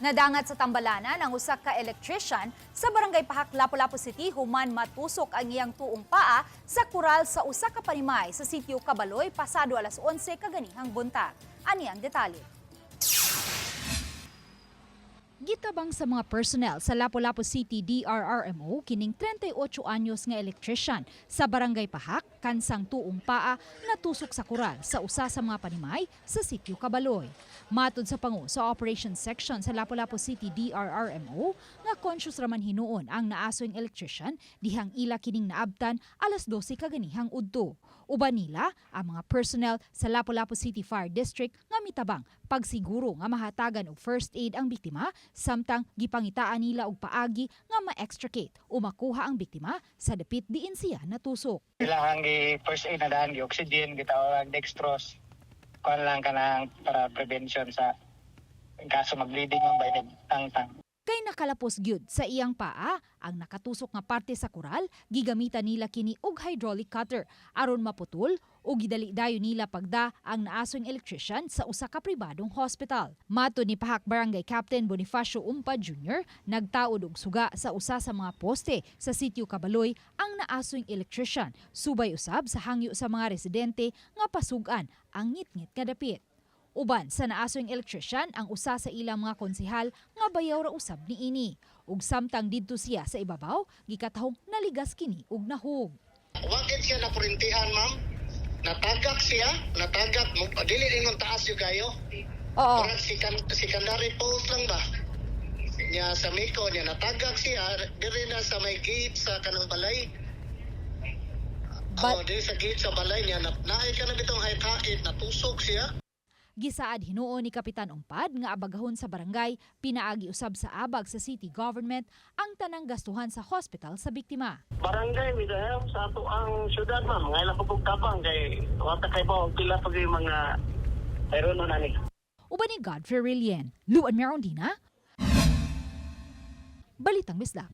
Nadangat sa tambalanan ang usa ka electrician sa Barangay Pahak, Lapu-Lapu City human matusok ang iyang tuong paa sa kural sa usa ka panimay sa sitio Cabaloy pasado alas 11 kaganihang buntag. Ani ang detalye. Gitabang sa mga personnel sa Lapu-Lapu City DRRMO kining 38 anyos nga electrician sa Barangay Pahak kansang tuong paa natusok sa kural sa usa sa mga panimay sa sitio Cabaloy. Matod sa pangu sa Operations Section sa Lapu-Lapu City DRRMO nga conscious raman hinuon ang naasoyng electrician dihang ila kining naabtan alas 12 kaganihang udto. Uban nila ang mga personnel sa Lapu-Lapu City Fire District nga mitabang pagsiguro nga mahatagan og first aid ang biktima samtang gipangitaan nila og paagi nga ma-extricate o makuha ang biktima sa dapit diin siya natusok. Ilahang gi first aid na daan, gi oxygen, gitawag dextrose. Kuan lang kanang para prevention sa in kaso mag-bleeding man ba tang-tang. Kay nakalapos gyud sa iyang paa ang nakatusok nga parte sa kural, gigamitan nila kini og hydraulic cutter aron maputol ug gidali dayon nila pagda ang naasoyng electrician sa usa ka pribadong hospital. Matod ni Pahak Barangay Captain Bonifacio Umpa Jr., nagtaod og suga sa usa sa mga poste sa sitio Cabaloy ang naasoyng electrician, subay usab sa hangyo sa mga residente nga pasugan ang ngitngit nga dapit. Uban sa naasoyng electrician ang usa sa ilang mga konsehal nga bayaw ra usab niini. Ug samtang didto siya sa ibabaw, gikatahong naligas kini ug nahug. Wa gid siya nakurintihan, ma'am. Natagak siya, natagak mo, dili ingon taas yung kayo. Oo. Parang secondary post lang ba? Niya sa Miko, niya natagak siya, diri na sa may gate sa kanang balay. Oh, diri sa gate sa balay niya, na, naay ka na bitong hait-hait, natusok siya. Gisaad hinuon ni Kapitan Umpad nga abagahon sa barangay, pinaagi usab sa abag sa city government ang tanang gastuhan sa hospital sa biktima. Barangay with the help sa ato ang syudad, ma'am. Ngayon lang po tabang kay wata kay ba pila pag yung mga mayroon na nani. Uban ni Godfrey Rilien, Luan Merondina, Balitang Bisdak.